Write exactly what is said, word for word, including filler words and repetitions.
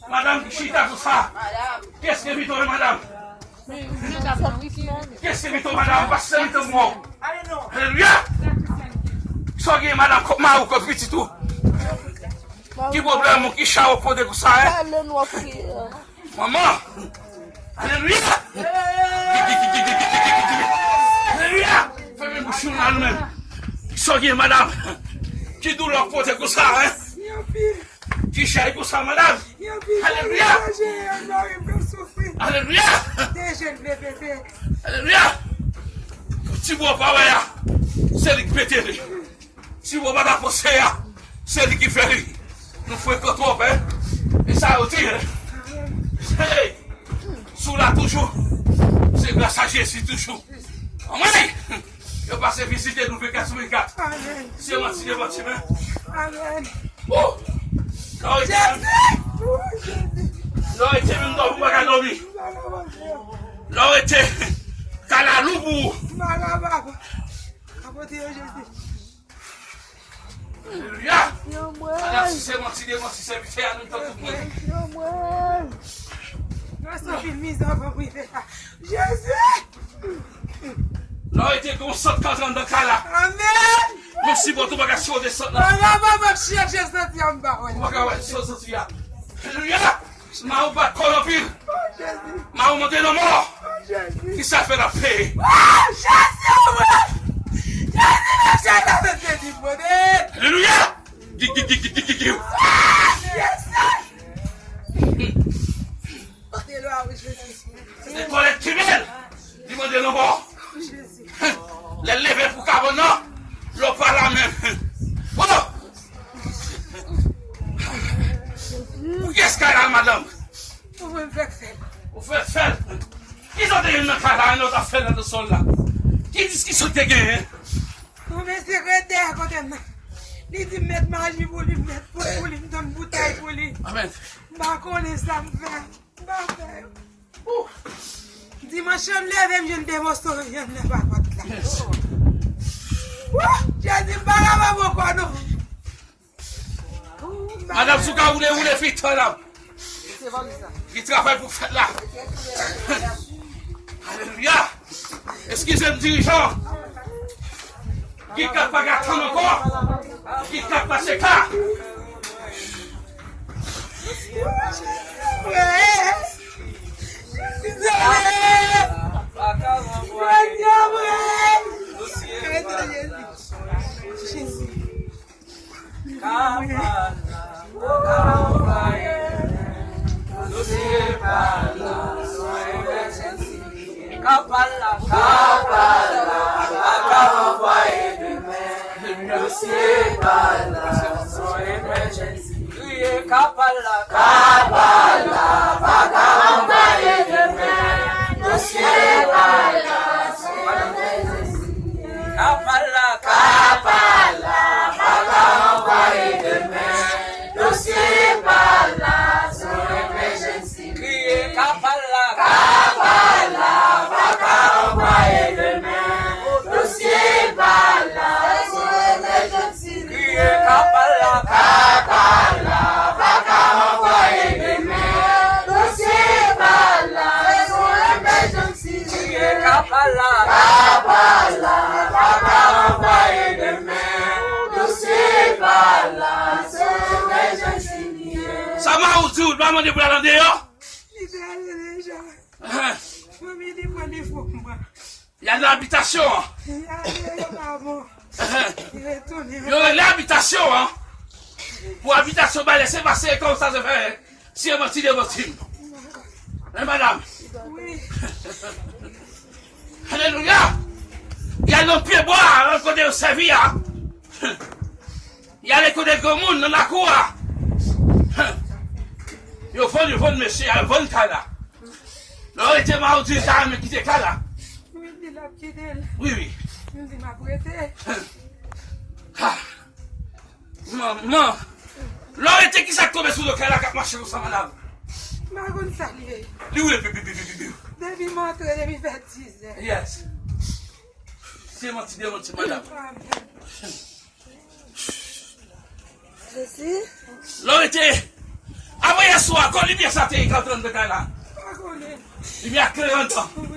Madanm ki chita konsa. Kiyès ki envite w, madanm? Kiyès ki envite w, madanm? Pase envite w, mwen. Alelouya! Sa w gen, madanm, kot mari w, kot pitit ou? Ki pwoblèm ou, ki chay w pote konsa, en? Manman! Alelouya! Alelouya! Fèmen bouch ou la, nou menm. Sa w gen, madanm? Ki doulè w pote konsa, en? Ki chay konsa, madanm? Alelouya! Alelouya! Alelouya! Ti bò pa wè a, se li ki pete li. Si w pa ta panse a, se li ki fè li. Nou frekan twòp, en. E sa yo di, en. Hey! Si w la toujou, se gras a Jezi toujou. Anmwey! Yo pase vizite nou vennkat sou vennkat. Amèn. Se manti de manti, men. Amèn. Oh! Lè w rete, Jezi! Oh, Jezi! Lè w rete, menm dòmi, ou pa ka dòmi. Lè w rete, kay la lou pou ou. Kapote yo, Jezi. Alelouya! Madanm, si se manti de manti, sèvitè a nou tankou moun. Nan sa anpil mizè avan m rive la. Jezi! Lè w rete, gen yon sant k antre anndan kay la. Amèn! Menm si bòt ou pa ka sipote sant lan. Papa, papa, m chèche santi a, m pa wè. Ou pa ka wè, sipote santi a. Alelouya! Mari w bat kò l anpil. Oh, Jezi. Mari w mande lanmò. Oh, Jezi. Kisa l fè l ap peye? Oh, Jezi, oh, mwen. Jezi, mwen chèche sa, se Jezi, mwen. Alelouya! Gi, gi, gi, gi, gi, gi, gi. Oh, Jezi. Mande lwa, wi, Jezi. Se kòlèt ki bèl. Li mande lanmò. Oh, Jezi. Lè l leve pou kabann nan, lè w pa la menm. Oh! Pou kiyès kay la, madanm? Pou mwen, m fèk fè l. Ou fèk fè l? Ki jan de youn nan kay la, lè w t ap fè l nan sòl la? Ki diskisyon ki te genyen? Yon mesye ret dèyè kote m nan. Li di m met maji pou li, m met pot pou li, m tann boutèy pou li. Amèn. M pa konnen sa m fè. M pa fè yo. Dimanch yo m leve, m jwenn de moso vyann nan pa kòt la. Wouh! Jezi, m pa kapab ankò non. Madanm, si w ka woule, woule vit, madanm. Gen travay pou fèt la. Alelouya. Eskize m, dirijan. Gen kat pa ka tann ankò. Gen kat pa cheka. Jezi. Kapal la pa ka anvayi demen. Dosye pa la, se yon emèjènsi. Kapal la, kapal la pa ka anvayi demen. Dosye pa la, se yon emèjènsi. Kriye kapal la, kapal la pa ka anvayi demen. Dosye pa la, se yon emèjènsi. Kapal la, kapal la pa ka anvayi demen. Dosye pa la, se yon emèjènsi. Kriye kapal la, kapal la pa ka anvayi demen. Dosye pa la, se yon emèjènsi. Kriye kapal la, kapal la pa ka anvayi demen. Dosye pa la, se yon emèjènsi. Kriye kapal la, kapal la pa ka anvayi demen. Dosye pa la, se yon emèjènsi li ye. Sa mari w di w, l pa mande pou l al andeyò? Li te ale deja. Fanmi li pran li fò mwen. Y al nan abitasyon an. Li ale, yo pa bon. Li retounen. Yo rele abitasyon an. Pou abitasyon ba lese pase kòm sa se fè. Si e manti de manti. Men madanm. Wi. Alelouya. Y al nan pye bwa, nan kote yo sèvi a. Y ale kote granmoun nan lakou a. Yo vann, yo vann mesye a, yo vann kay la. Lè w rete mawdi, l ta renmen kite kay la. Wi, di l ap kite l. Wi, wi. M di m ap rete. Ha. Manman. Lè w rete, kisa k tonbe sou do kay la k ap mache konsa, madanm? M pa konn sa l ye. Li woule piu, piu, piu, piu, piu. Depi m antre, depi fè dizè. Yes. Se manti de manti, madanm. Amen. Jezi. Lè w rete, apre yè Swa kon limyè sa te ye k ap tranntre kay la. Limyè a klere anndan.